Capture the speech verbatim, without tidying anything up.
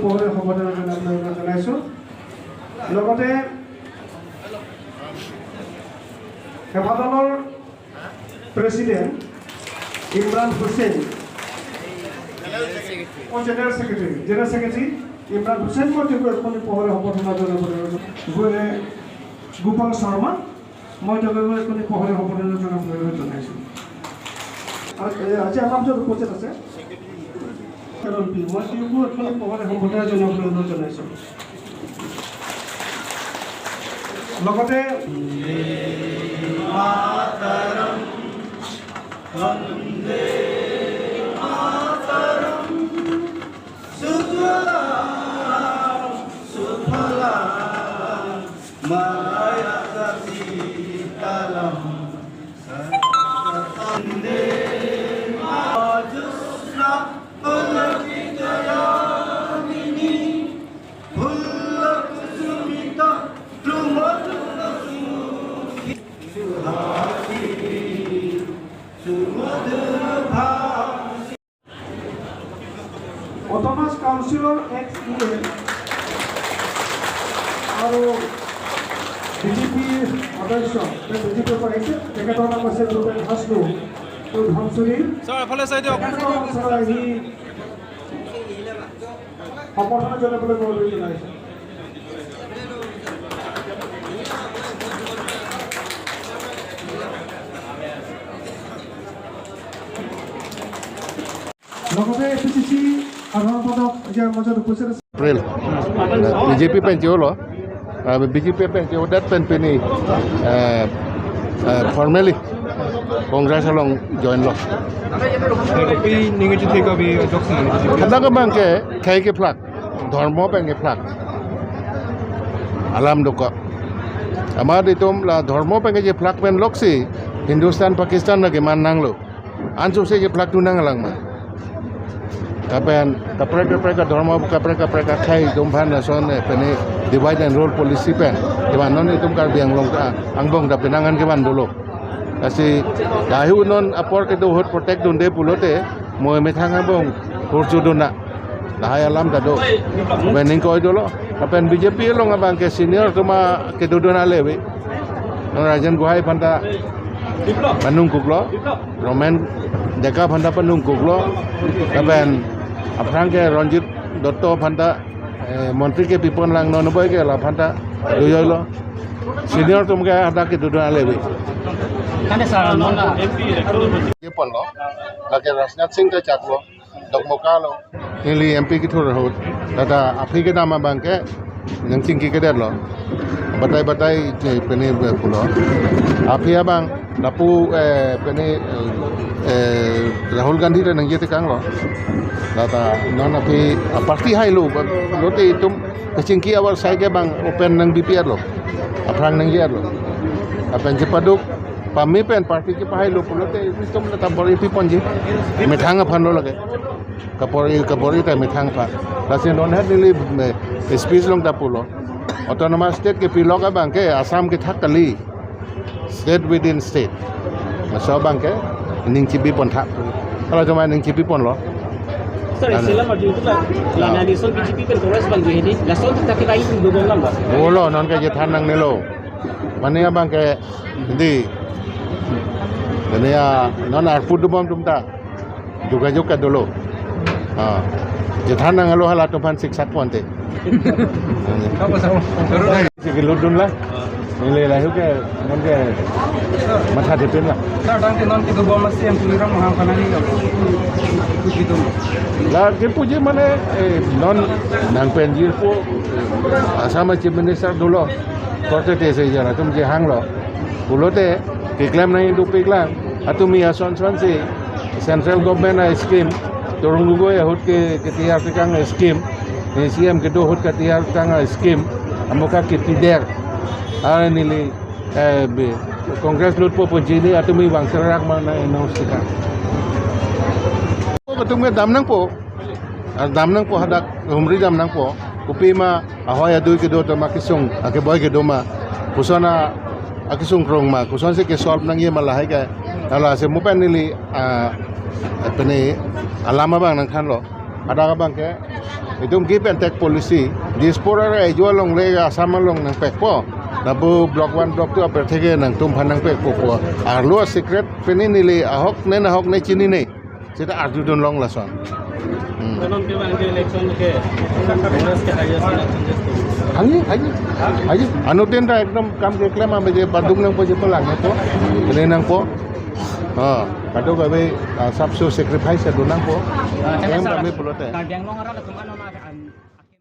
পহৰে সম্বৰ্ধনা জনাইছো। লগতে হেফা দলৰ president Imran Hussain, uh, general secretary, general secretary Imran Hussain মহোদয়কো এখনি পহৰে সম্বৰ্ধনা জনাবলৈ, গোপাল শৰ্মা মহোদয়কো এখনি পহৰে সম্বৰ্ধনা জনাবলৈ জনাইছো। আৰু, এ, আজি আমাৰ মাজত উপস্থিত আছে কাৰণ মই তেওঁকো এখনি পহৰে সম্বৰ্ধনা জনাবলৈ অনুৰোধ জনাইছো। লগতে অট'নমাছ কাউন্সিলৰ এক্স ই এ আৰু বি জে পি সদস্য, তেওঁ বি জে পিৰ পৰা আহিছে, তেখেতৰ নাম আছে ভূপেন হাজনো। তেওঁ ধনশিৰি। ছাৰ, এফালে চাই দিয়ক। তেখেতৰ নাম ছাৰ আহি সম্বৰ্ধনা জনাবলৈ মই জনাইছো। লগতে এ পি চি চি সাধাৰণ সম্পাদক এতিয়া মাজত উপস্থিত আছে। April. B J P pen che-olo. Ah, B J P pen che-odet pen pini, eh, eh, formally Congress along join lo. Kopi ning kachethek abi ajok si? Hadak abang ke khei kephlak, dhormo pen kephlak alam dokok. Amat itum la dhormo pen kephlak pen loksi Hindustan Pakistan lake man nanglo. Anchose kephlak tu nanglang ma. Lapen kaprek kaprek kadhormo, kaprek kaprek kakhei atum aphan lason, eh, pini divide and rule policy pen, kevan non itum Karbi Anglong ta, angbong ta penang an kevan dolo. Lasi lahai non apor kedo ahut protect dunde pulote, mo methang angbong hurchu dun na. Lahai alam ta do. Lapen ning koi dolo. Lapen B J P along abang ke senior atum kedo dun ale ave. Rajen Gohai aphan ta panung kuklo, Romen Deka aphan ta panung kuklo, lapen aphrang ke Ranjit Dutta aphan ta, eh, montri kepipon lang, non boi ke la aphan ta dujoi lo. Senior atum ke hadak kedo dun ale ave. Kane sir, non na. Kepon lo, lake Rajnath Singh ta chak lo. Dokmoka lo, neli M P kethur ahut, lata aphi kedam abang ke nangchingki kedet lo. Batai batai je pini pulo. Aphi abang lapu, eh, pini, eh, Rahul Gandhi ta nangje tekang lo. Lata non aphi, ah, party hai lo, lote itum kachingki awar sai ke bang open nangbipi lo. Aphrang nangje lo. Lapen chepaduk pame pen party kepahai lo pulote itum lata bor-i piponji. Methang aphan lo lake. Kabor-i, kabor-i ta methang aphan. Lasi non het neli, eh, speech along ta pulo. Autonomous state kepilok abang ke Assam kethak kali. State within state. Laso abang ke ning chebipon thak. Kalau cuma ning chebipon lo. Sir, isi alam arju itu la, la, nah, na dison B J P pen Congress bang jadi, lason kita kita itu dua belas nang ba. Olo, non ke jethan nangnelo. Mane abang ke di. Mane ya, non arpu dubom atum ta jogajog ke dolo. Ah. Jethan nanglo halatum aphan siksak ponte. Apa, sir? Sigi ludun la. Neli lahai ke, non ke matha dipin la. Sir, tangte non kedobom C E M Tuliram Ronghang aphan nangji lo. Puji dun. La kepuji mane, eh, non nangpenji po, eh, Assam Chief Minister dolo. Korte te se jara atum je hanglo. Pulote keklem nangji dopik lang. Atum ya son son si Central Government a-scheme, Tarun Gogoi ahut ke, ke tiyar tekang a-scheme, ni C E M kedo ahut ke tiyar tekang a-scheme, amoka kepider. Ar neli, eh, be, Congress lutpo pu jini atum i bang serak mana announce tekang. Atum ke dam nangpo, ar dam nangpo hadak, humri dam nangpo, kopima ahoi adui kedo atum akesung, akeboi kedo ma, koson a, akesung krong ma, kosonsi ke-solve nangji ma lahai ke, lasi mo pen neli, ah, pini alam abang nangthanlo. Hadak abang ke, itum give and take policy. Dispur area ejo along le Assam along nangpekpo. Lapu block one, block two apar theke nangtum aphan nangpekpo po. Arlo secret pini neli ahok ne nahok ne chinine. Seta arjudun long lason. Hmm. Konon ke bang di election ke Congress ke highest election just tu. Haji, haji, haji. Anuttin ta ekdom kam keklem abe je paduk nangpo je pelang nangpo. Kene nangpo. Ha, kadokave, ah, sabso sacrifice do nangpo. Ah, Em sir. Kami pulote. Karbi Anglong arat latum ano ma